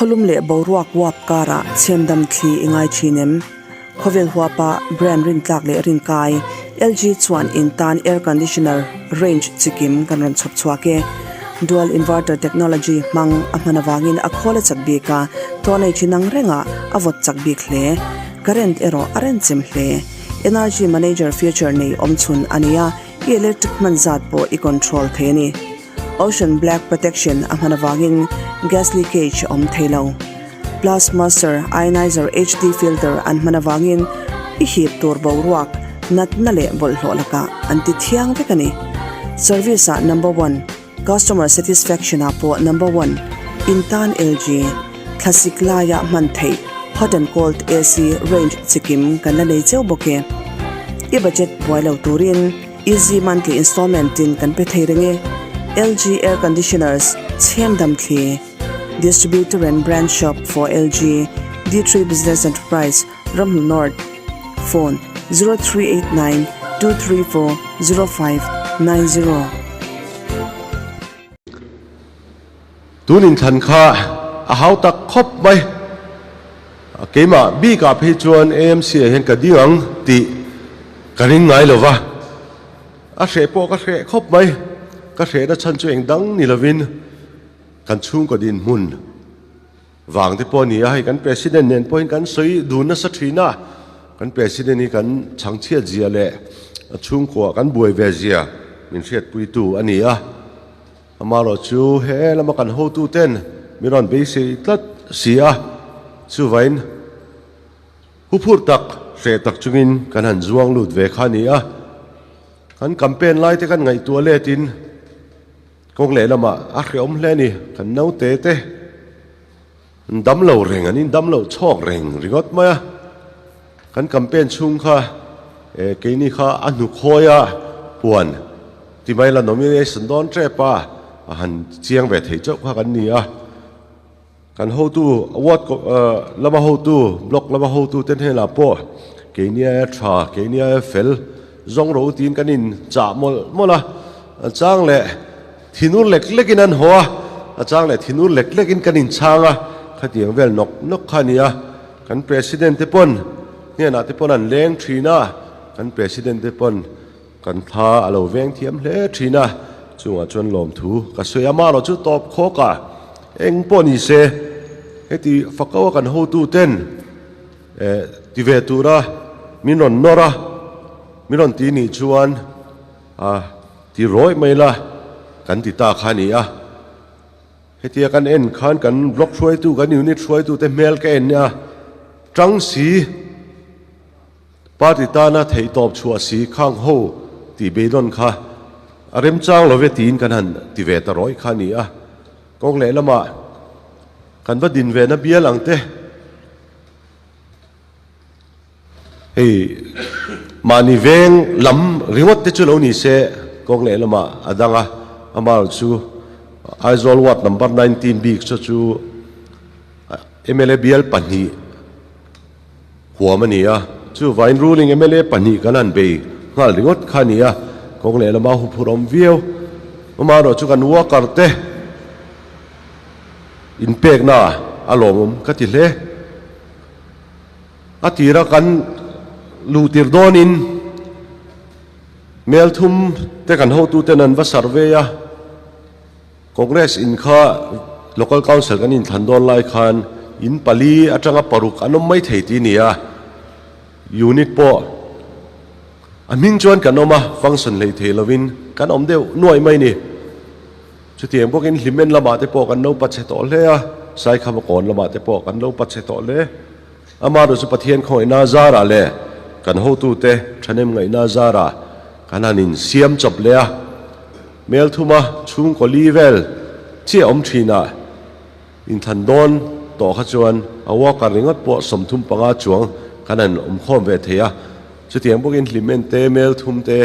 Khawlum leh boruak uap karah chhemdam thli i ngai thin em? Khawvel huapa brand rintlak leh rinkai LG chuan in tan air conditioner range chikim kan rawn chhawp chhuak e. Dual inverter technology hmang a hman avangin a khawl a chak bik a, tawhnei thin ang rengah a vawt chak bik hle. Current erawh a renchem hle. Energy manager feature nei awmchhun a ni a, i electric hman zat pawh i control thei a ni. Ocean Black Protection a hman avangin gas leakage a awm thei lo. Plus Master Ionizer HD filter an hman avangin i hip tur boruak, natna leh bawlhhlawh lakah an ti thiang vek a ni. Service ah number one, customer satisfaction ah pawh number one, in tan LG, thlasik laia hman theih hot and cold AC range chikim kan la nei cheu bawk e. I budget buai lo turin. Easy monthly installment tin kan pe thei reng e. LG Air Conditioners, Chhem Dam Thli, Distributor and Branch Shop for LG, D3 Business Enterprise, Ramhnu North, Phone, 0389 234 0590. Tun inthlan kha a hau tak khawp mai. Keimah bikah phei chuan AMC ah hian ka ding ang tih ka ring ngai lo va, a hreh pawh ka hreh khawp mai. Ka hrehna chhan chu eng dang ni lovin kan chhungkaw dinhmun vang te pawh a ni a, hei kan President nen pawhin kan sawi dun nasa thin a, kan President hi kan chhangchhiat zia leh a chhungkua kan buai ve zia min hriatpuitu a ni a. Amaherawh chu he lama kan hotuten min rawn beisei tlat si a, chuvain huphurh tak, hreh tak chungin kan han zuang lut ve kha a ni a. Kan campaign lai te kan ngaihtuah letin kawng lehlamah a hrehawm hle a ni, kan naute te an dam lo reng, an indam loh chhawk reng ringawt mai a. Kan campaign chhung kha keini kha a hnukhawi a puan ti mai la nomination dawn tep a, a han chiang ve thei chauh kha kan ni a. Kan hotu ward lama hotu, block lama hotu te hnenah pawh keini aia tha, keini aia fel zawng ro tiin kan in chah mawlh mawlh a. A chang leh thinur lek lekin an haw a, a chang leh thinur lek lekin kan inchhang a, khatiang vel nawk nawk kha a ni a. Kan President te pawn hnenah te pawn an leng thin a, kan President te pawn kan thla a lo veng thiam hle thin a, chungah chuan lawmthu ka sawi a, amaherawh chu tawp khawk a, eng pawh ni se heti fako a kan hotu ten eh ti ve tura min rawn nawr a, min rawn ti nih chuan a ti rawih mai la kan ti ta kha a ni a. Hetia kan en khan kan block hruaitu, kan unit hruaitu te hmel ka en nia, tang si, party tana theihtawp chhuah si khang ho tih beidawn kha a remchang lo ve tiin kan han ti ve ta rawih kha a ni a. Kawng lehlamah kan va din ve na bial ang te. Hei mahni veng lam ringawt te chu lo ni se kawng leh lamah a dang a, amaherawh chu Aizawl ward number 19 bik saw chu mla bial pahnih huam a ni a, chuvangin ruling mla pahnih kan han bei nghal ringawt kha a ni a, kawng leh lama huphurh awm viau. Amaherawh chu kan worker te inpekna a lawmawm ka ti hle. A tira kan luh tir dawnin mel thum te kan hotuten an va survey a, Congress in kha Local Council kan inthlan dawn lai khan in pali atanga paruk an awm mai thei tih a ni a, unit pawh a hming chuan kan awm a, function hlei thei lovin kan awm deuh nuaih mai a ni. Chutiang bawkin Hlimen lamah te pawh kan lo pachhe tawh hle a, Saikhama kawn lamah te pawh kan lo pachhe tawh hle. Amaherawh chu Pathian khawngaihna zarah leh kan hotute thahnem ngaihna zarah kan han insiam chawp leh a. Melthuma chhungkaw li vel chiah awm thinah inthlan dawn tawh kha chuan a worker ringawt pawh 35 chuang kan han awmkhawm ve thei a. Chutiang bawkin Hlimen te, Melthum te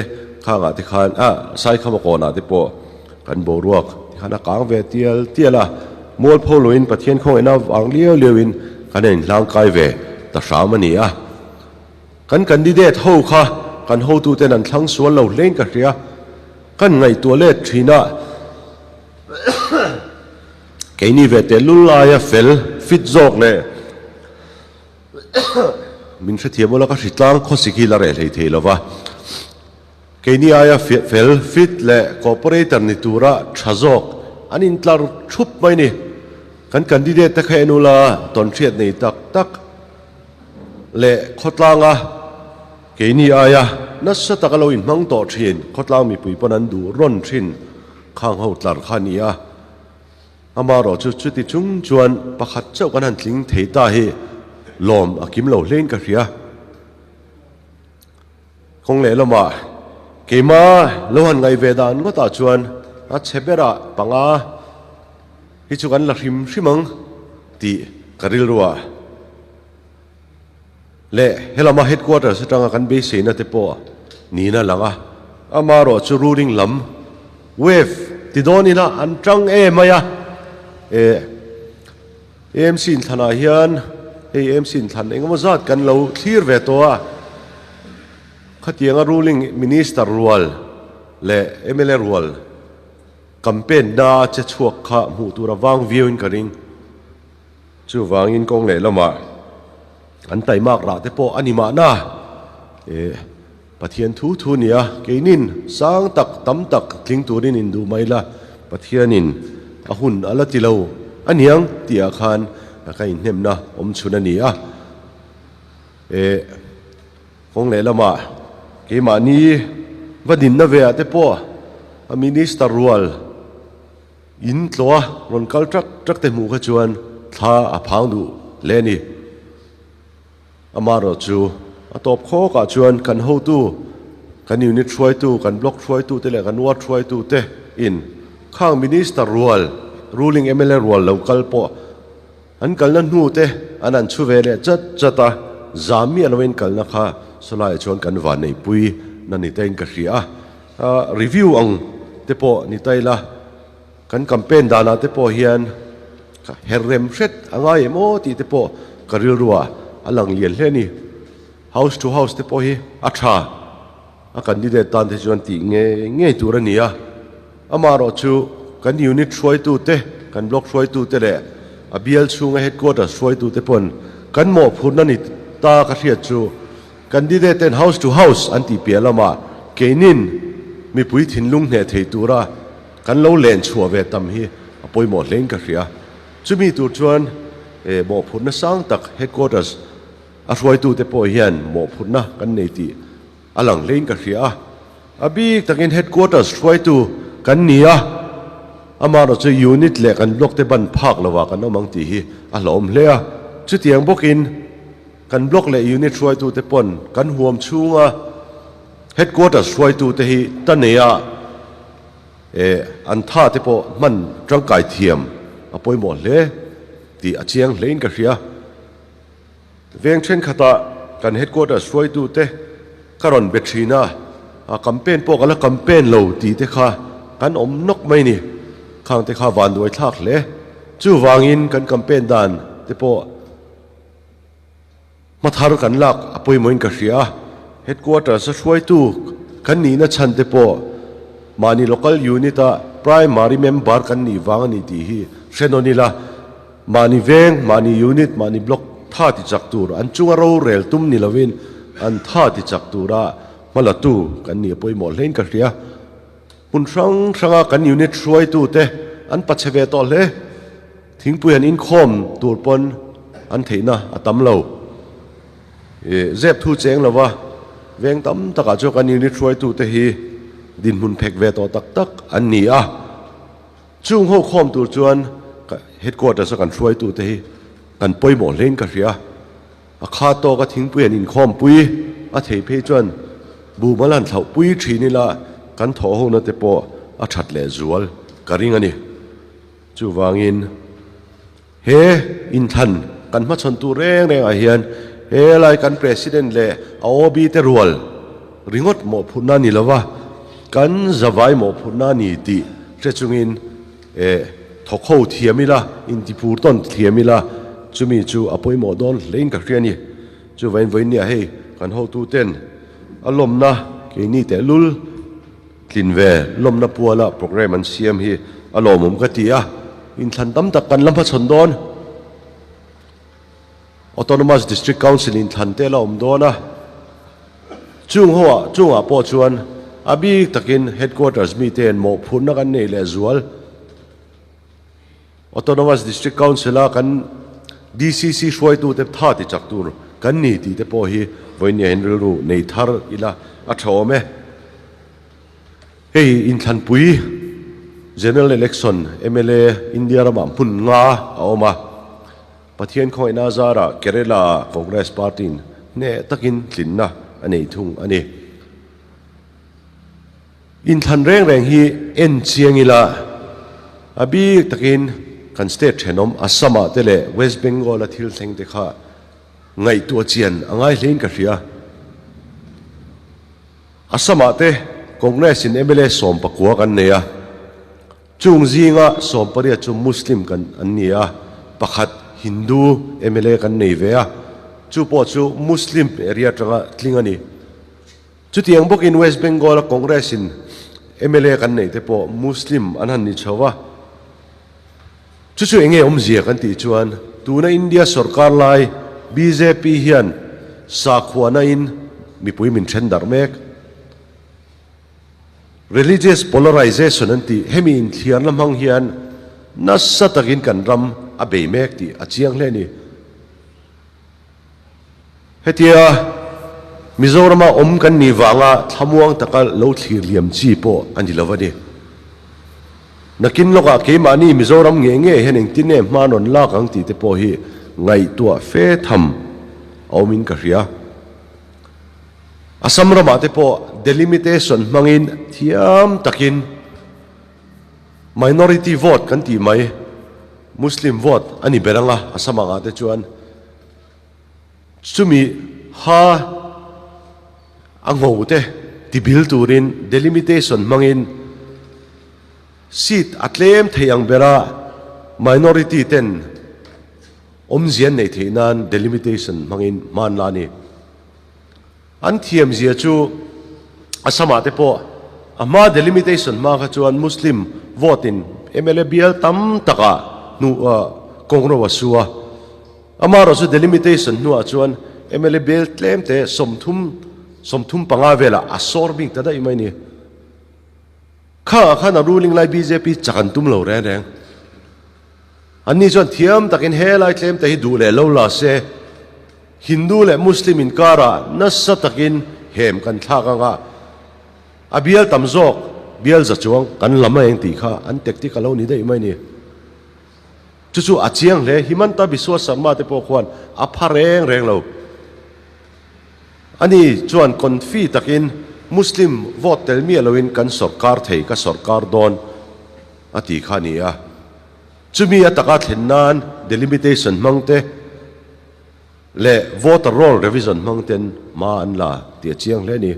khangah te khan, ah, Saikhama kawnah te pawh Kan boruak ti khan a kang ve tial tial a, mualpho loin Pathian khawngaihna vang liau liauin kan inhlang kai ve ta hram a ni a. Kan candidate ho kha kan hotuten an thlang sual lo hlein ka hria. Kan ngaihtuah let thin a, keini ve tehlul laia fel fit zawk leh min hrethiam ula ka hritlang khawsik hi la reh hlei thei lo va. Keini aia fel, fit leh cooperator ni tura tha zawk an intlar thup mai ni. Kan candidate te kha en ula tawnhriat nei tak tak leh khawtlanga keini aia nasa taka lo inhmang tawh thin khawtlang mipui pawn an duh rawn thin khang ho tlar kha a ni a. Amaherawh chu chuti chung chuan pakhat chauh kan han tling thei ta hi lawm a kim lo hlein ka hria. Kawng leh lamah keima lo han ngaih ve dan ngawtah chuan a chhe berah panga hi chu kan la hrim hrim ang tih ka rilru a. Leh helama headquarters atanga kan beiseina te pawh niin a lang a, amaherawh chu ruling lam wave ti dawn ila an tang em mai a, eh. AMC inthlanah hian hei AMC inthlan engemaw zat kan lo thlir ve tawh a, khatianga ruling minister rual leh mla rual campaign na che chhuak kha hmuh tur a vang viauin ka ring. Chuvangin kawng leh lamah an taimak rah te pawh a ni mahna eh. Pathian thu thu nia, keinin sang tak tam tak tling turin induh mai la, Pathianin a hun a la ti lo a niang tihah khan ka inhnemna awm chhun a ni a. E, kawng lehlamah keimahni va dinna ve ah te pawh a Minister rual in tlawh a rawn kal ṭak ṭak te hmuh kha chuan thla a phang duh hle a ni. Amaherawh chu a tawp khawkah chuan kan hotu, kan unit hruaitu, kan block hruaitute leh kan ward hruaitute in khang minister rual, ruling mla rual lo kal pawh an kalna hnute an an chhu ve leh chat chat a, zam miah loin kalna kha sawlaiah chuan kan vanneihpui na ni tain ka hria a, review ang te pawh ni ta ila. Kan campaign danah te pawh hian ka her rem hret a ngai em aw tih te pawh ka rilruah a lang lian hle a ni. House to house te pawh hi a tha a candidate tan te chuan tih ngei ngei tur a ni a. Amaherawh chu kan unit hruaitu te, kan block hruaitu te leh a bial chhunga headquarters hruaitu te pawn kan mawhphurhna ni ta ka hriat chu candidate ten house to house an tih piah lamah keinin mipui thinlung hneh thei tura Kan lo len chhuah ve tam hi a pawimawh hlein ka hria. Chumi tur chuan mawhphurhna sang tak headquarters a hruaitute pawh hian mawhphurhna kan nei tih a lang hlein ka hria a. A bik takin headquarters hruaitu kan ni a, amaherawh chu unit leh kan block te ban phak lovah kan awm ang tih hi a hlauhawm hle a. Chutiang bawkin kan block leh unit hruaitute pawn kan huam chhunga headquarters hruaitute hi ta neia Eh, an tha te pawh hman tangkai thiam a pawimawh hle tih a chiang hlein ka hria. Veng thenkhatah kan headquarters hruaitute ka rawn be thin a, a campaign pawh ka la campaign lo tih te kha kan awm nawk mai ni. Khang te kha vanduai thlak hle. Chuvangin kan campaign dan te pawh Hmathar kan lak a pawimawhin ka hria a, Headquarters a hruaitu kan nihna chhan te pawh mahni local unit a primary member kan nih vang a ni tih hi hre nawn ila, mahni veng, mahni unit, mahni block tha ti chak tur an chunga rorel tum ni lovin an tha ti chak tura hmalatu kan nih a pawimawh hlein ka hria. Hmun hrang hranga kan unit hruaitu te an pachhe ve tawh hle. Thingpui an inkhawm tur pawn an theihna a tam lo. I zep thu cheng lova veng tam takah chuan kan unit hruaitute hi dinhmun phek ve tawh tak tak an ni a. Chung ho khawm tur chuan headquarters a kan hruaitute hi kan pawimawh hlein ka hria. A kha tawka thingpui an inkhawmpui a thei phei chuan buhmal han thlauhpui thin ila kan thawh hona te pawh a that leh zual ka ring a ni. Chuvangin, he inthlan kan hmachhawn tur reng rengah hian he lai kan President leh a OB te rual ringawt mawhphurhna a ni lo va, kan zavai mawhphurhna a ni tih hre chungin thawk ho thiam ila, intipur tawn thiam ila, chumi chu a pawimawh dawn hlein ka hria a ni. Chuvangin vawiinniah hei kan hotuten a lawmna keini tehlul, Tlin ve lawmna puala programme an siam hi a lawmawm ka ti a, inthlan tam tak kan la hmachhawn dawn. Autonomous District Council inthlan te la awm dawn a, chung ho ah chungah pawh chuan a bik takin Headquarters mite'n mawhphurhna kan nei leh zual. Autonomous District Council a kan DCC hruaitute tha ti chak tur kan ni tih te pawh hi vawinia hian rilru nei thar ila a tha awm e. Hei inthlanpui General Election mla India ramah hmun nga a awm a, Pathian khawngaihna zarah Kerala ah Congress Party in hneh takin tlinna a nei thung a ni. Inthlan reng reng hi en chiang ila, a bik takin kan state thenawm Assam ah te leh West Bengal a thil thleng te kha ngaihtuah chian a ngai hlein ka hria. Assam ah te Congress in mla 19 kan nei a, chung zinga 18 chu Muslim kan an ni a, pakhat Hindu mla kan nei ve a, chu pawh chu Muslim area atanga tling a ni. Chutiang bawkin West Bengal-a Congress-in mla kan neih te pawh Muslim an han ni chho va. Chu chu enge awmzia kan tih chuan tuna India sorkar lai bjp hian sakhuana-in mipui min then darh mek. Religious polarization an tih hemi inthliarna hmang hian nasa takin kan ram a bei mek tih a chiang hle a ni. Hetia Mizorama awm kan nih vanga thlamuang taka lo thlir liam chi pawh a ni lo a ni. Nakin lawkah keimahni Mizoram nge nge hian engtin nge hma rawn lak ang tih te pawh hi ngaihtuah fe tham a awmin ka hria. Assam ramah te pawh delimitation hmangin thiam takin minority vote kan tih mai, Muslim vote a ni ber anga Assam angah te chuan, Chumi ha a ngo te ti bil turin delimitation hmangin seat a tlem thei ang bera minority ten awmzia an neih theih nan delimitation hmangin hman la a ni. An thiam zia chu Assam ah te pawh a hma delimitation hma kha chuan Muslim vote in mla bial tam takah hnu kawng ro a su a. Amaherawh chu delimitation hnuah chuan mla bial tlem te 30, 35 velah a sawr bik ta daih mai a ni. Khangah khan a ruling lai bjp chak an tum lo reng reng. Anni chuan thiam takin helai tlem te hi duh leh lo la se, Hindu leh Muslim inkarah nasa takin hem kan thlak ang a, a bial tam zawk bial za chuang kan lam a eng tih kha an tactic a lo ni daih mai ni. Chu chu a chiang hle, Himanta Biswa Sarma te pawh khuan a pha reng reng lo. Ani chuan confi takin Muslim vote tel miah loin kan sawrkar thei ka sawrkar dawn a ti kha a ni a. Chumi a taka thlen nan delimitation hmang te leh voter roll revision hmang ten hma an la tih a chiang hle a ni.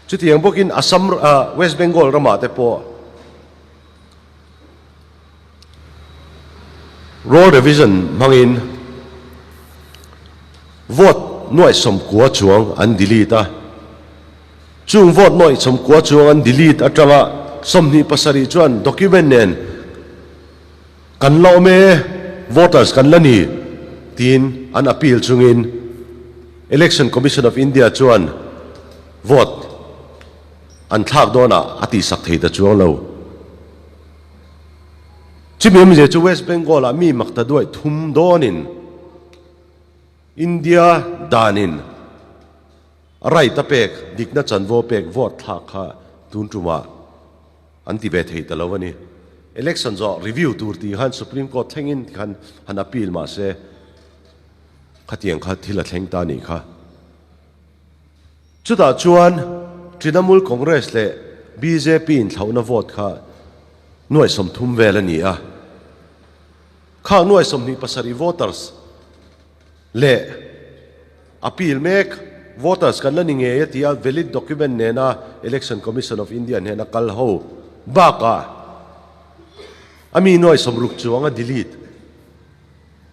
Chutiang bawkin Assam, West Bengal ramah te pawh roll revision hmangin vote nuaih 90 chuang an delete a. Chung vote nuaih 90 chuang an delete atanga 27 chuan document nen kan la awm e, voters kan la ni tiin an appeal chungin Election Commission of India chuan vote an thlak dawnah a tihsak thei ta chuang lo. Chumi awmzia chu West Bengal ah mi mak ta duaih thum dawnin India danin right a pek, dikna chanvo pek vote thlak kha tun tumah an ti ve thei ta lo a ni. Election zawh review tur tih khan Supreme Court thlengin tikhan han appeal mahse khatiang kha thil a thleng ta a nih kha. Chutah chuan Trinamool Congress leh bjp inthlauhna vote kha nuai 30 vel a ni a. Khang nuai 27 voters leh appeal mek voters kan la ni ngei a ti a, valid document nena Election Commission of India hnena kal ho bakah a mi nuai 60 chuang a delete.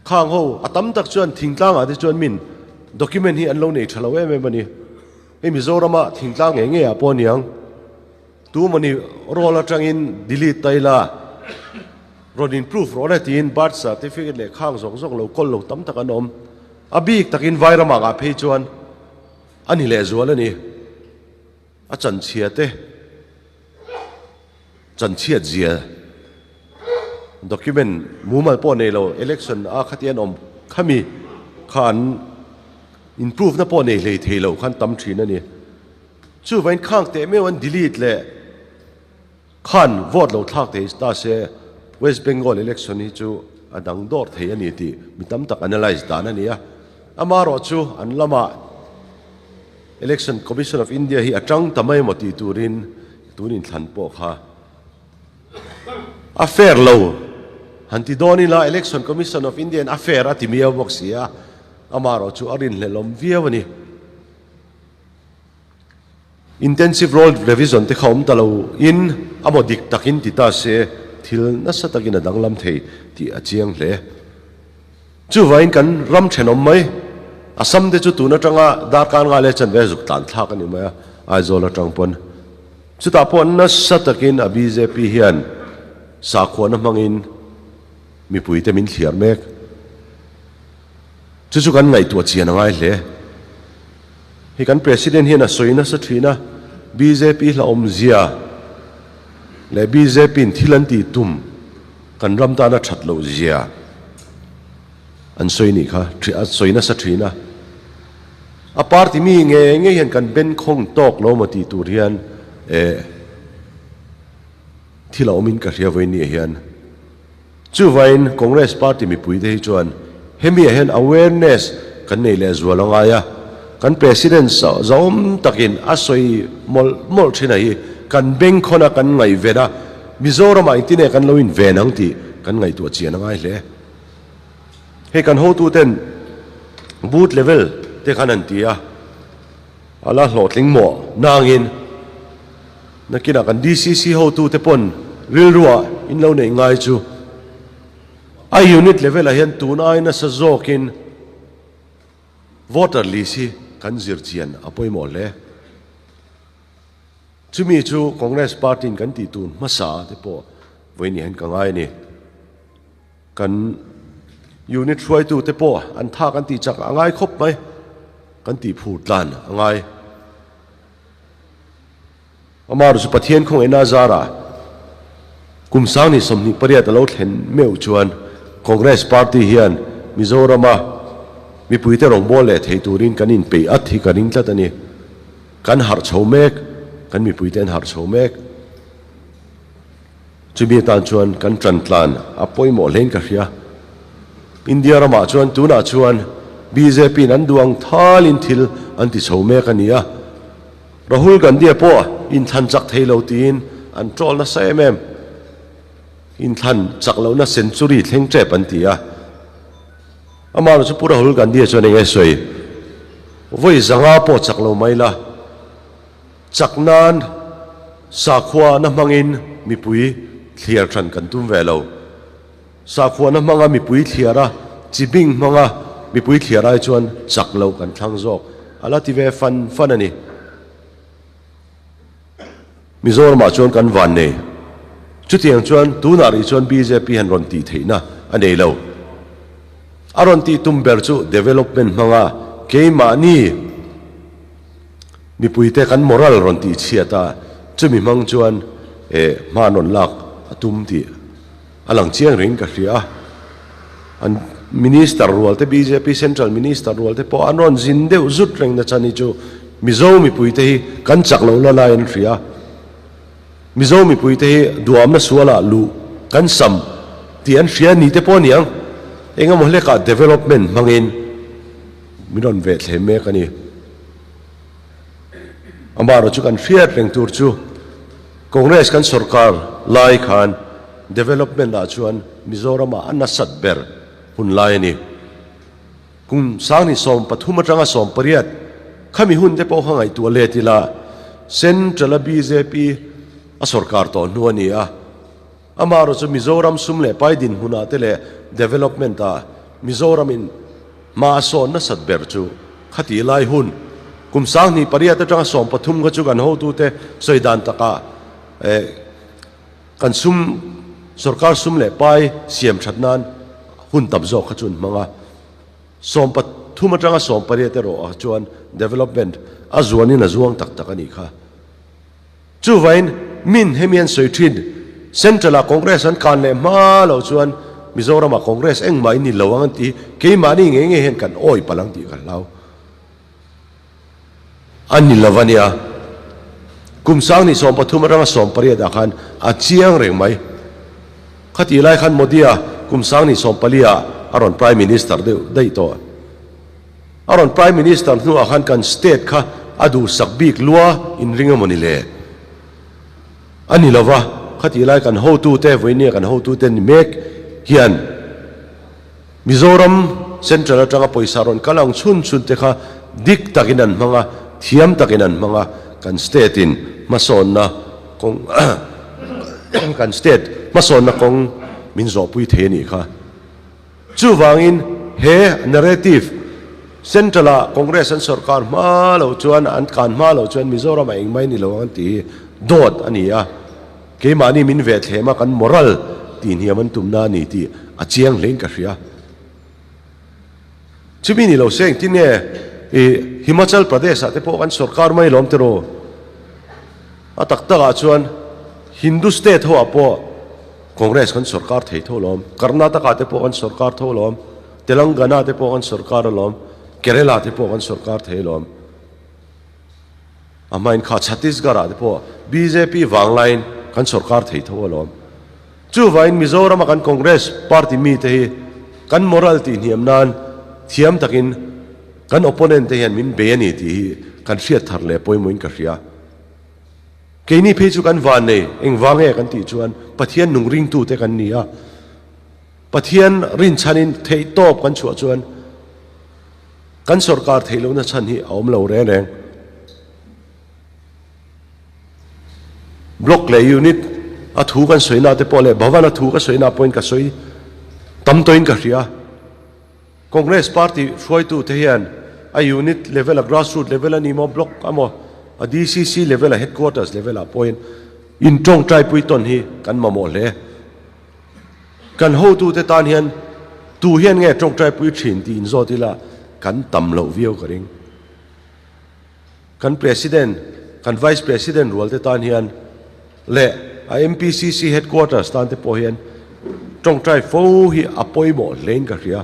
Khang ho a tam tak chuan thingtlangah te chuan min document hi an lo nei tha lo em em a ni. Hei Mizorama thingtlang ngei ngei ah pawh aniang. Tu mawni roll atangin delete ta ila. Rawn in proof rawh le tiin birth certificate leh khang zawng zawng lo kawl lo tam tak an awm. A bik takin Vairamah ngah phei chuan a ni lehzual a ni. A chanchhia te chanchhiat zia document mumal pawh nei lo election a khati an awm khami kha an in proof na pawh nei hlei thei lo khan tam thin a ni. Chuvain khang teh meuh an delete leh Khan vote lo thlak thei ta se West Bengal election hi chu a dang dawr thei a ni tih mi tam tak analyse dan a ni a. Amaherawhchu an lamah Election Commission of India hi a tang ta mai emaw tih turin tun inthlan pawh kha a fair lo han ti dawn ila Election Commission of India in a fair a ti miau bawk si a, amaherawhchu a rinhlelhawm viau a ni. Intensive Roll Revision te kha awm ta lo in a maw dik takin ti ta se thil nasa takin a danglam thei tih a chiang hle. Chuvain kan ram thenawm mai Assam te chu tun atanga darkar nga leh chanve zuk tlan thlak a ni mai a, Aizawl atang pawn. Chutah pawh nasa takin a bjp hian sakhuana hmangin mipuite min thliar mek. Chu chu kan ngaihtuah chian a ngai hle. Hei kan President hian a sawi nasa thin a, bjp hlauhawmzia leh bjp in thil an tih tum kan ram tana that loh zia an sawi nih kha a sawi nasa thin a. A party mi nge nge hian kan benkhawng tawk lo maw tih tur hian eh thil a awmin ka hria vawiin niah hian. Chuvain Congress party mipuite hi chuan hemi ah hian awareness kan nei leh zual a ngai a, kan President zahawm takin a sawi mawlh mawlh thin a hi kan bengkhawn a kan ngaihven a, Mizoram ah engtin nge kan lo inven ang tih kan ngaihtuah chian a ngai hle. Hei kan hotuten booth level te khan an ti a, a la hlawhtling mawh nangin, Nakinah kan DCC hotute pawn rilruah in lo neih ngai chu a unit level ah hian tun ai nasa zawkin voter list hi kan zir chian a pawimawh hle. Chumi chu Congress party in kan tih tun hmasa te pawh vawiin hian ka ngai a ni. Kan unit hruaitute pawh an tha kan tih chak a ngai khawp mai, kan tih phur tlan a ngai. Amah chu Pathian khawngaihna a zar a, kum 2028 a lo thlen meuh chuan Congress Party hian Mizorama mipuite rawngbâwl leh thei turin kan inpeih at hi ka ring tlat a ni. Kan harh chho mek, kan mipuite an harh chho mek. Chumi atan chuan kan ṭan tlan a pawimawh hlein ka hria. India ramah chuan tunah chuan BJP-in an duh ang thalin thil an ti chho mek a ni a. Rahul Gandhi-a pawh inthlan chak thei lo tiin an troll nasa em em. Inthlan chak lohna century thleng ṭep an ti a. Amaherawhchu Pu Rahul Gandhi-a chuan eng nge sawi? Vawi zanga pawh chak lo mai la. Chak nan sakhua na hmangin mipui thliar hran kan tum ve lo. Sakhua na hmanga mipui thliar a, chi bing hmanga mipui thliar ai chuan chak loh kan thlang zawk a la ti ve fan fan a ni. Mizoramah chuan kan van nei. Chutiang chuan tunah rih chuan bjp hian rawn tih theihna a nei lo. A rawn tih tum ber chu development hmanga keimahni, Mipuite kan moral rawn tih chhiat a, chumi hmang chuan eh hma rawn lak a tum tih a lang chiang rengin ka hria a. An Minister rual te, bjp Central Minister rual te pawh an rawn zin deuh zut reng na chan hi chu Mizo mipuite hi kan chak lo la lai an hria a. Mizo mipuite hi duamna sualah luh kan sam tih an hria ni te pawh a niang. Engemaw hlekah development hmangin min rawn veh thlem mek a ni. Amaherawh chu kan hriat reng tur chu Congress kan sorkar lai khan development ah chuan Mizoram ah a nasat ber hun lai a ni. Kum 2013 atanga 18 khami hun te pawh kha ngaihtuah let ila Central a bjp a sorkar tawh hnu a ni a. Amaherawh chu Mizoram sum leh pai dinhmunah te leh development ah Mizoram in hma a sawn nasat ber chu khati lai hun kum 2008 atanga 13 kha chu kan hotute sawi dan takah eh kan sum. Sorkar sum leh pai siam that nan hun tam zawk kha chu an hmang a. 13 atanga 18 erawh ah chuan development a zuanin a zuang tak tak a nih kha. Chuvain min hemi an sawi thin, Central ah Congress an kan leh hma loh chuan Mizoram ah Congress engmah in ni lo ang an ti hi keimahni ngei ngei hian kan awi palh ang tih ka hlau. A ni lo a nia. Kum sang ni 13 atanga 18 ah khan a chiang reng mai. Khatih lai khan Modi-a kum sang ni 14 ah a rawn Prime Minister deuh daih tawh. A rawn Prime Minister hnuah khan kan state kha a duhsak bik lua inring emaw ni le? A ni lova, khatih lai kan hotute, vawinia kan hotute ni mek hian Mizoram Central atanga pawisa rawn kal ang chhun chhun te kha dik takin an hmang a, thiam takin an hmang a, kan state in hmasawnna kawng kan state hmasawnna kawng min zawhpui thei a nih kha. Chuvangin he narrative Central-ah Congress an sorkar hma loh chuan, an kan hma loh chuan Mizoram-ah engmah ni lo ang an tih hi dawt a ni a. Keimahni min ve thlem a, kan moral tihhniam an tumna a ni tih a chiang hlein ka hria. Chumi ni lo se engtin nge i Himachal Pradesh-ah te pawh kan sorkar mai lawm tiraw? A tak takah chuan Hindu state ho ah pawh Congress kan sorkar thei tho alawm, Karnataka te pawh kan sorkar tho alawm, Telangana te pawh kan sorkar alawm, Kerala te pawh kan sorkar thei alawm. A hmain kha Chhattisgarh ah te pawh bjp vanglaiin kan sorkar thei tho alawm. Chuvangin Mizorama kan Congress party mite hi kan moral tihhniam nan thiam takin kan opponent te hian min bei a ni tih hi kan hriat thar leh pawimawhin ka hria. Keini phei chu kan van nei, engvang nge kan tih chuan Pathian nung ringtute kan ni a, Pathian rinchhanin theihtawp kan chhuah chuan kan sorkar theih lohna chhan hi a awm lo reng reng. Block leh unit a thu kan sawina te pawh leh Bhavan a thu ka sawina pawhin ka sawi tam tawhin ka hria. Congress party hruaitute hian a unit level a grassroot level a ni maw, block a maw, a DCC level a headquarters level ah pawhin intawngtaipui tawn hi kan mamawh hle. Kan hotute tan hian tu hian nge tawngtaipui thin tih inzawt ila kan tam loh viau ka ring. Kan President, kan Vice President rualte tan hian leh a MPCC Headquarters tan te pawh hian tawngtai fo hi a pawimawh hlein ka hria.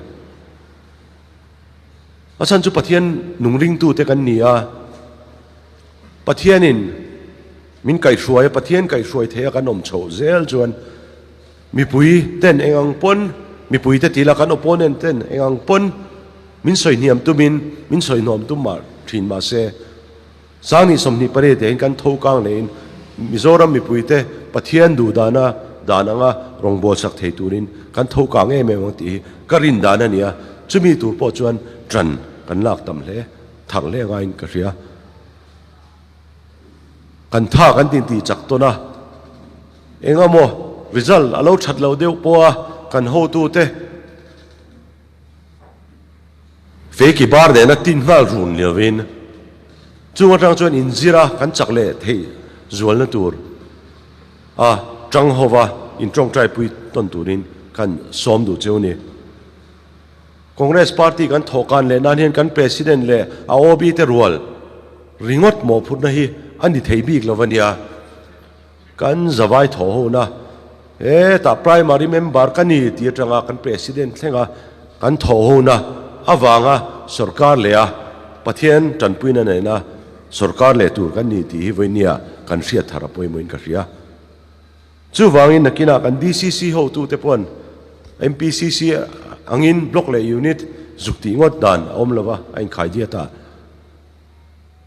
A chhan chu Pathian nung ringtute kan ni a, Pathianin min kaihhruai a, Pathian kaihhruai theia kan awm chhoh zel chuan mipui ten eng ang pawn, mipui te tila kan opponent ten eng ang pawn Min sawi hniam tumin min sawi hnuam tum mah thin mah se, Sangni 28 te hian kan tho kang leiin Mizoram mipuite Pathian duh dana dan anga rawngbawlsak thei turin kan tho kang em em ang tih hi ka rin dan a ni a, chumi tur pawh chuan ṭan kan lak tam hle, thar hle ngaiin ka hria. Kan tha kan tintih chak tawn a, eng emaw result a lo ṭhat loh deuh pawha kan hotute, Feki bar nena tin nghal run ni lovin chung atang chuan inzir a kan chak leh theih zualna tur a tang hova intawngtai pui tawn turin kan sawm duh cheu ni. Congress party kan thawhkan leh nan hian kan President leh a OB te rual ringawt mawhphurhna hi a ni thei bik lo ania. Kan zavai thaw hona, hetah primary member ka ni tih atanga kan president thlenga kan thaw hona avanga sorkar leh a Pathian tanpuina nena sorkar leh tur kan ni tih hi vawinia kan hriat thar a pawimawhin ka hria. Chuvangin nakinah kan DCC hotute pawn MPCC angin block leh unit zuk tih ngawt dan a awm lova a inkhai diat a.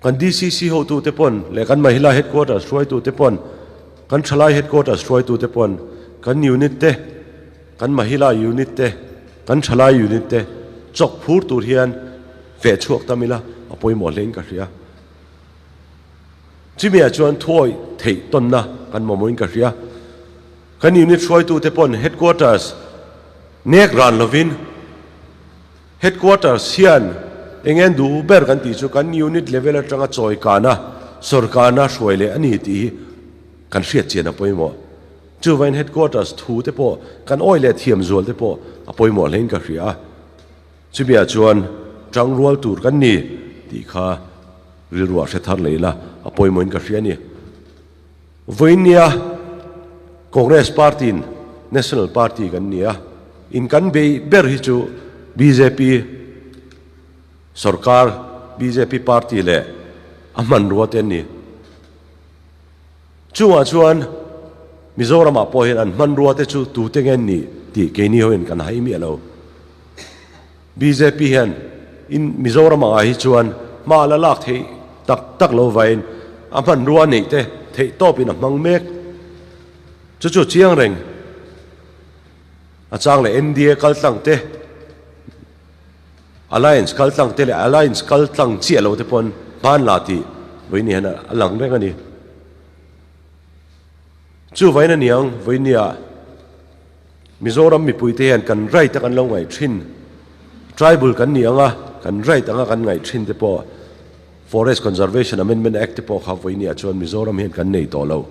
Kan DCC hotute pawn leh kan Mahila Headquarters hruaitute pawn, kan Thalai Headquarters hruaitute pawn, kan Unit te, kan Mahila Unit te, kan Thalai Unit te chawk phur tur hian feh chhuak tam ila a pawimawh hlein ka hria. Chimiah chuan thuawih theih tawnna kan mamawhin ka hria. Kan Unit hruaitute pawn Headquarters nek ran lovin, Headquarters hian eng en duh ber kan tih chu kan unit level atanga chawi kana sorkarna hruai leh a ni tih hi kan hriat chian a pawimawh. Chuvain headquarters thu te pawh kan awih leh thiam zual te pawh a pawimawh hlein ka hria a. Chumi-ah chuan tangrual tur kan ni tih kha rilruah hre thar leh ila a pawimawhin ka hria a ni. Vawiinnia Congress Party-in National Party kan ni a, in kan bei ber hi chu bjp sorkar, bjp party leh a hmanrua te an ni. Chungah chuan Mizoramah pawh hian an hmanrua te chu tute nge an nih tih keini hoin kan hai miah lo. Bjp hian in Mizoram angah hi chuan hma la lak theih tak tak lo vain a hmanrua neih te theih tawpin a hmang mek. Chu chu chiang reng a chang leh NDA kal tlang te, Alliance kal tlang te leh Alliance kal tlang chiah lo te pawn hman la tih vawiin hian a lang reng a ni. Chu vawiin a niang vawiin ah Mizoram mipuite hian kan right a kan lo ngaih thin, tribal kan ni ang a, kan right anga kan ngaih thin te pawh Forest Conservation Amendment Act te pawh kha vawiin ah chuan Mizoram hian kan nei tawh lo.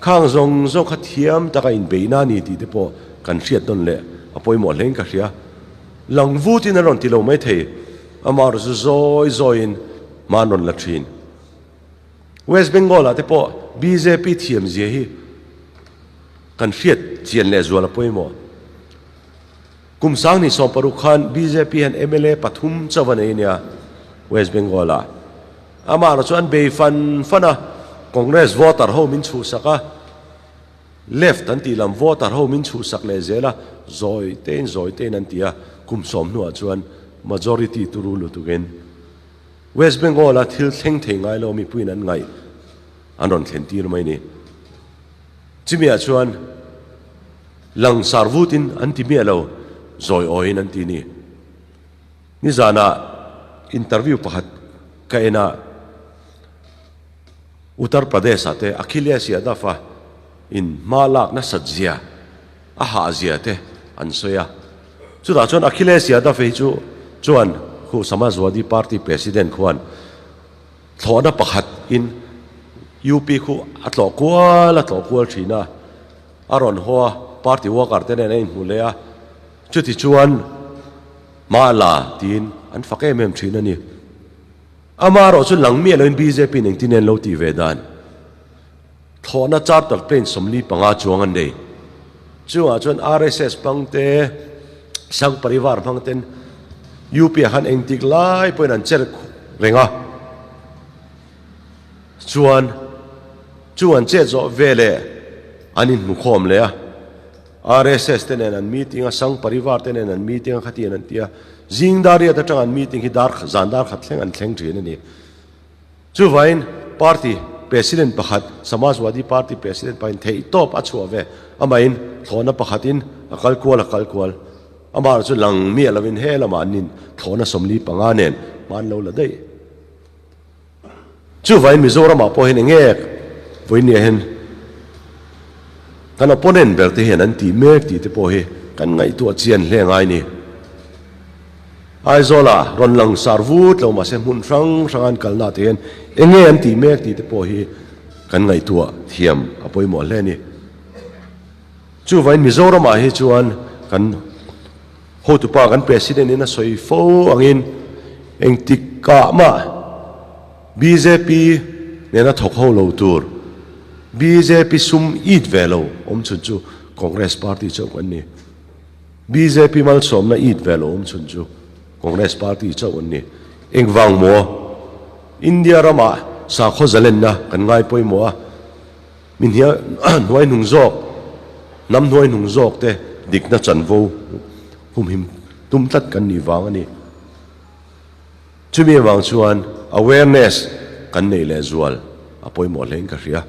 Khang zawng zawng kha thiam taka inbeihna a ni tih te pawh kan hriat nawn leh a pawimawh hlein ka hria. Lang vutin an rawn ti lo mai thei, amah erawh chu zawi zawiin hma an rawn la thin. West Bengal ah te pawh bjp thiam zia hi kan hriat chian leh zual a pawimawh. Kum sang ni 60 khan bjp hian mla pathum chauh a nei a nia West Bengal ah. Amah erawh chu an bei fan fan a, Congress voter ho min chhuhsak a, left an tih lam voter ho min chhuhsak leh zel a, zawi tein zawi tein an ti a, kum sawm hnuah chuan majority turu lutukin West Bengal a thil thleng thei ngai lo mipuiin an ngaih an rawn thlen tir mai ni. Chimiah chuan langsar vutin an ti miah lo, zawi awiin an ti ni. Nizanah interview pakhat ka en a, Uttar Pradesh-ah te Akhilesh Yadav-a in hma lak nasat zia, a hah zia te an sawi a. Chutah chuan Akhilesh Yadav hi chu chuan khu Samajwadi Party President khuan thlawhna pakhat in UP khu a tlawh kual a tlawh kual thin a, a rawn haw a, party worker te nen a inhmu leh a, chuti chuan hma la tiin an fak em em thin a ni. Amaherawh chu lang miah loin bjp in engtin en lo tih ve dan thlawhna charter plane 45 chuang an nei. Chungah chuan RSS hmang te, Sangh Parivar hmang ten UP ah khan engtik lai pawhin an cher reng a. Chuan chu an chet zawh veleh an inhmukhawm leh a. RSS te nen an meeting a, Sangh Parivar te nen an meeting a khatian an ti a. Zing dar riat atang an meeting hi dar zan dar khat thleng an thleng thin a ni. Chuvain party president pakhat Samajwadi Party president pahin theih tawp a chhuah ve. Amahin thlawhna pakhatin a kal kual a kal kual. Amah chu lang miah lovin he lamah an in thlawhna 45 nen hman lo la daih. Chuvain Mizoramah pawh hian enge vawinia hian kan opponent ber te hian an tih mek tih te pawh hi kan ngaihtuah chian hle ngai ni. Aizawla rawn lang sar vut lo mahse hmun hrang hrang an kalna te hian enge an tih mek tih te pawh hi kan ngaihtuah thiam a pawimawh hle a ni. Chuvain Mizoramah hi chuan kan Hotupa kan President in a sawi fo angin engtik kah mah bjp nena thawk ho lo tur bjp sum it ve lo awm chhun chu Congress party chauh kan ni. Bjp malsawmna it ve lo awm chhun chu Congress party chauh an ni. Engvang maw? India ramah sakhaw zalenna kan ngai pawimawh a. Mi hnuai hnung zawk, hnam hnuai hnung zawk te dikna chanvo humhim tum tlat kan nih vang a ni. Chumi avang chuan awareness kan neih leh zual a pawimawh hlein ka hria.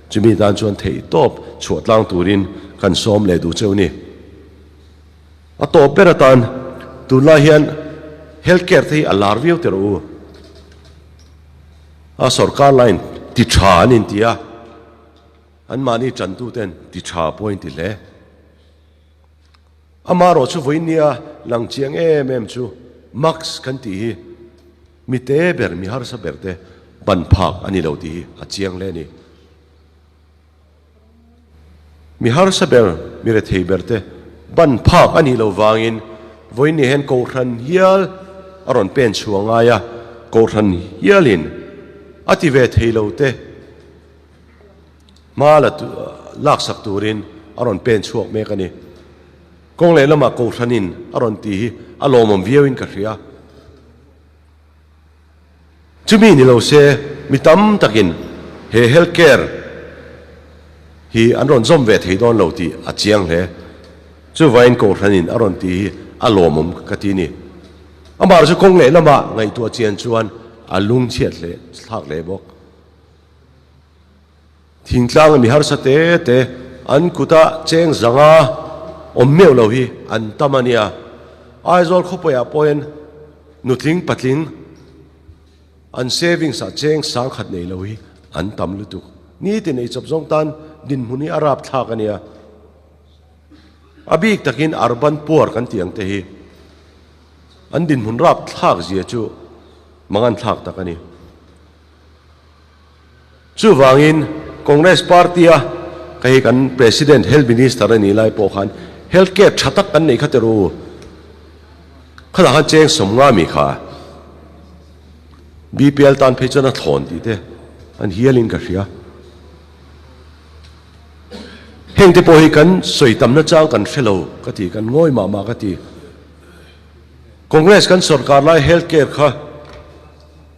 Chumi tan chuan theih tawp chhuah tlang turin kan sawm leh duh cheu ni. A tawp ber atan tunlai hian health care te hi a lar viau teh rawh u. A sorkar line ti tha an inti a, anmahni tantuten ti tha pawh a inti hle. Amaherawh chu vawinia lang chiang em em chu mask kan tih hi mi te ber, mi harsa ber te ban phak a ni lo tih hi a chiang hle a ni. Mi harsa ber, mi rethei ber te ban phak a nih loh vangin vawiin ni hian Kohhran hial a rawn pen chhuah ngai a, Kohhran hialin a ti ve thei lo te hma la laksak turin a rawn pen chhuak mek a ni. Kawng lehlamah Kohhranin a rawn ti hi a lawmawm viauin ka hria. Chumi ni lo se mi tam takin he health care hi an rawn zawm ve thei dawn lo tih a chiang hle. Chuvain Kohhranin a rawn ti hi a lawmawm ka ti ni. Amah chu kawng lehlamah ngaihtuah chian chuan a lungchhiat hle thlak hle bawk. Thingtlang mi harsa te te an kuta cheng zanga awm meuh lo hi an tam a nia. Aizawl khawpuiah pawhin nutling patling an savings ah cheng sangkhat nei lo hi an tam lutuk. Nitin eichawp zawng tan dinhmun hi a rapthlak a nia. A bik takin urban poor kan tih ang te hi an dinhmun rapthlak zia chu manganthlak tak a ni. Chuvangin Congress party-a ka hei kan President Health Minister a nih lai pawh khan Health Care tha tak kan neih kha ti ru. Khalah khan cheng 50 mi kha BPL tan phei chuan a thlawn tih te an hialin ka hria. Heng te pawh hi kan sawi tamna chang kan hre lo ka ti, kan ngawi mah mah ka ti. Congress kan sorkar lai Health Care kha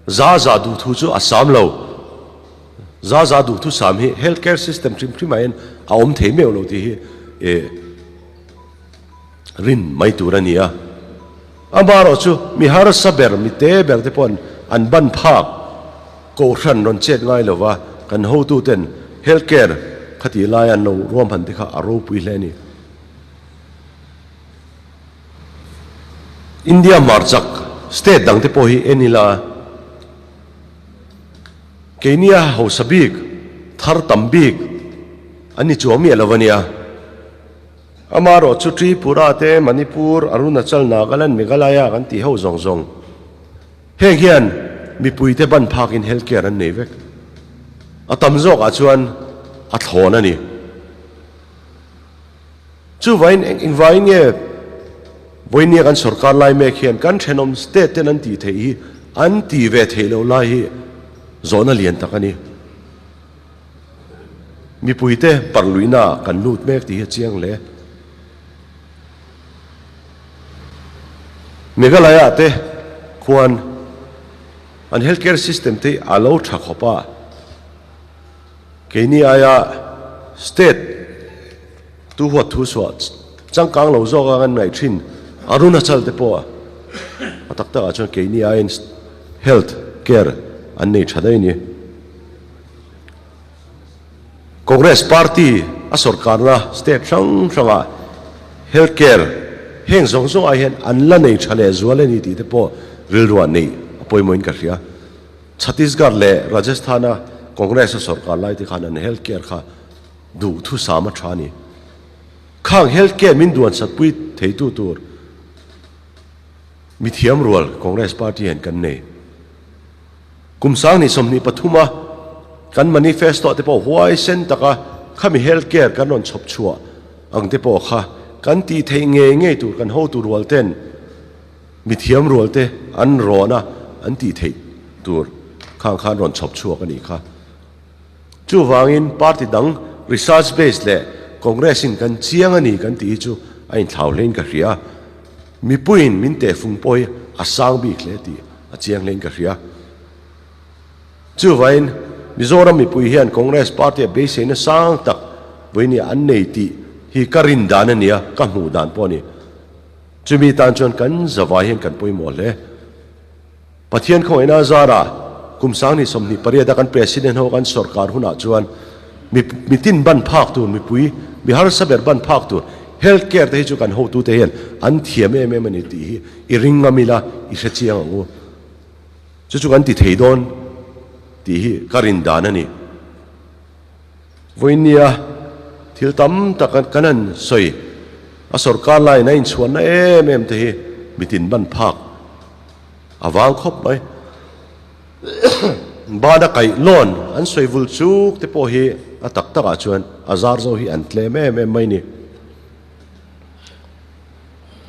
Za za duhthu chu a sam lo. Za za duhthu sam hi health care system hrim hrim ah hian a awm thei meuh lo tih hi eh rin mai tur a ni a. Amaherawh chu mi harsa ber, mi te ber te pawh an ban phak kohhran rawn chet ngai lo va, kan hotu ten health care khatih lai an lo ruahman te kha a ropui hle a ni. India hmarchak state dangte pawh hi en ila keinia hausa bik thar tam bik an ni chuang miah lo a nia. Amaherawh chu Tripura te, Manipur, Arunachal, Nagaland, Meghalaya kan tih ho zawng zawng heng hian mipuite ban phakin health care an nei vek. A tam zawkah chuan a thlawn a ni. Chuvain eng engvangin nge vawinia kan sorkar lai mek hian kan thenawm state ten an tih theih hi an tih ve theih loh lai hi zawhna lian tak a ni. Mipuite parluihna ah kan lut mek tih hi a chiang hle. Meghalaya te khuan an health care system te hi a lo tha khawp a. Keini aia state tu huat thu suah changkang lo zawk a kan ngaih thin Arunachal te pawh a tak takah chuan keini aiin health care an nei tha daih a ni. Congress party a sorkarna state hrang hrangah health care heng zawng zawng ai hian an la nei tha leh zual a ni tih te pawh rilruah neih a pawimawhin ka hria. Chhattisgarh leh Rajasthan-a Congress-a sorkar lai te khan an health care kha duh thusam a tha a ni. Khang health care min duansatpui theitu tur mithiam rual Congress party hian kan nei. Kum 2023 a kan manifesto te pawh huaisen taka khami health care kan rawn chhawp chhuah ang te pawh kha kan tih theih ngei ngei tur kan hotu rual ten Mithiam rualte an rawn a, an tih theih tur khang khan rawn chhawp chhuak a nih kha. Chuvangin party dang research based leh Congress in kan chiang a ni kan tih hi chu a inthlau hlein ka hria. Mipuiin min tehfung pawh hi a sang bik hle tih a chiang hlein ka hria. Chuvain Mizoram mipui hian Congress party a beiseina sang tak vawinia an nei tih hi ka rin dan a nia, ka hmuh dan pawh a ni. Chumi tan chuan kan zavai hian kan pawimawh hle. Pathian khawngaihna zarah kum 2028 a kan President ho kan sorkar hunah chuan mi mitin ban phak tur mipui mi harsa ber ban phak tur health care te hi chu kan hotute hian an thiam em em a ni tih hi i ring ngam ila i hre chiang ang u. Chu chu kan ti thei dawn tih hi ka rin dan a ni. Vawinia thil tam tak kan han sawi, a sorkar laiin a inchhuanna em em te hi mitin ban phak a vang khawp mai. Bana kaih lawn an sawi vul chuk te pawh hi a tak takah chuan a zar zo hi an tlem em em mai ni.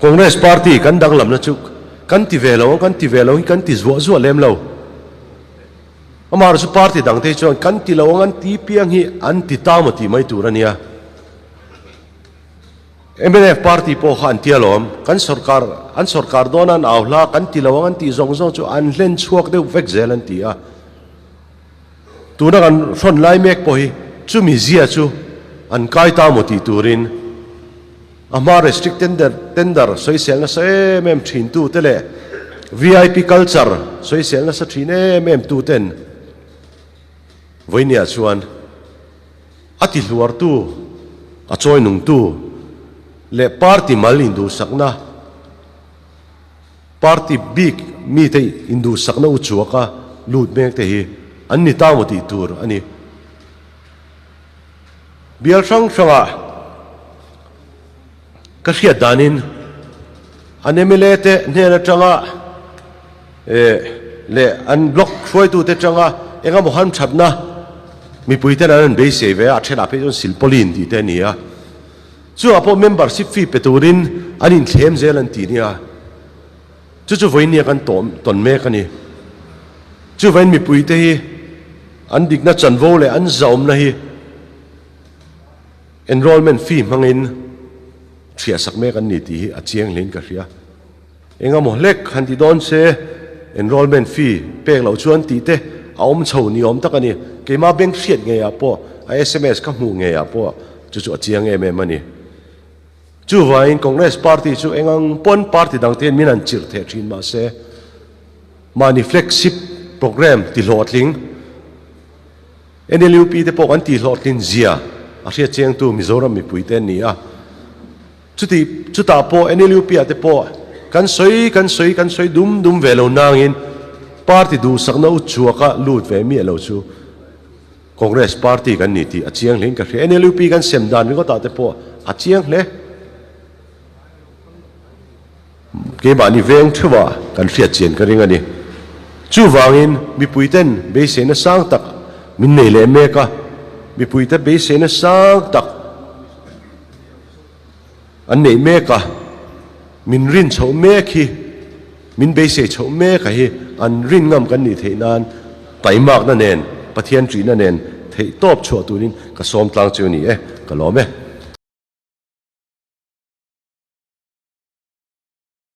Congress party kan danglamna chu kan ti ve lo ang, kan ti ve lo hi kan ti zuah zuah lem lo. Amaherawhchu chu party dangte hi chuan kan ti lo ang an ti piang hi an ti ta maw tih mai tur a nia. Mnf party pawh kha an ti alawm, kan sorkar, an sorkar dawn a an au hla, kan ti lo ang an tih zawng zawng chu an hlen chhuak deuh vek zel an ti a. Tuna kan hrawn lai mek pawh hi chumi zia chu an kai ta maw tih turin a hma restrict tender tender sawisel nasa em em thin tu te leh vip culture sawisel nasa thin em em tu ten vawinia chuan a ti hluartu a chawi nungtu leh party mal induhsakna Party bik mite induhsakna uchuaka lut mek te hi an ni ta maw tih tur a ni. Bial hrang hrangah ka hriat danin an mla te hnen atanga leh an block hruaitute atanga engemaw hamthatna mipuiten an rawn beisei ve a, a thenah phei chuan silpauline tih te a ni a. Chuvah pawh membership fee pe turin an inthlem zel an ti nia. Chu chu vawinia kan tawn mek a ni. Chuvain mipuite hi an dikna chanvo leh an zahawmna hi enrollment fee hmangin thiahsak mek an ni tih hi a chiang hlein ka hria. Engemaw hlek han ti dawn se enrollment fee pek loh chuan tih te a awm chho ni awm tak a ni. Keimah bank hriat ngeiah pawh a sms ka hmuh ngeiah pawh chu chu a chiang em em a ni. Chuvangin Congress party chu engang pawn party dang te hian min han chirh theh thin mahse mahni flagship programme ti hlawhtling NLUP te pawh kan tih hlawhtlin zia a hriat chiangtu Mizoram mipui te an ni a. Chuti, chutah pawh NLUP ah te pawh kan sawi, kan sawi, kan sawi dum dum ve lo nangin party duhsakna u chuaka lut ve miah lo chu Congress party kan ni tih a chiang hlein ka hria. NLUP kan sem dan ringawtah te pawh a chiang hle. Keimahni veng theuhah kan hriat chian ka ring a ni. Chuvangin mipuiten beiseina sang tak min nei leh mek a, mipuite beiseina sang tak An neih mek a, min rin chhoh mek hi, min beisei chhoh mek a hi an rin ngam kan nih theih nan taimakna nen, Pathian ṭihna nen theihtawp chhuah turin ka sawm tlang chu a ni e, ka lawm e.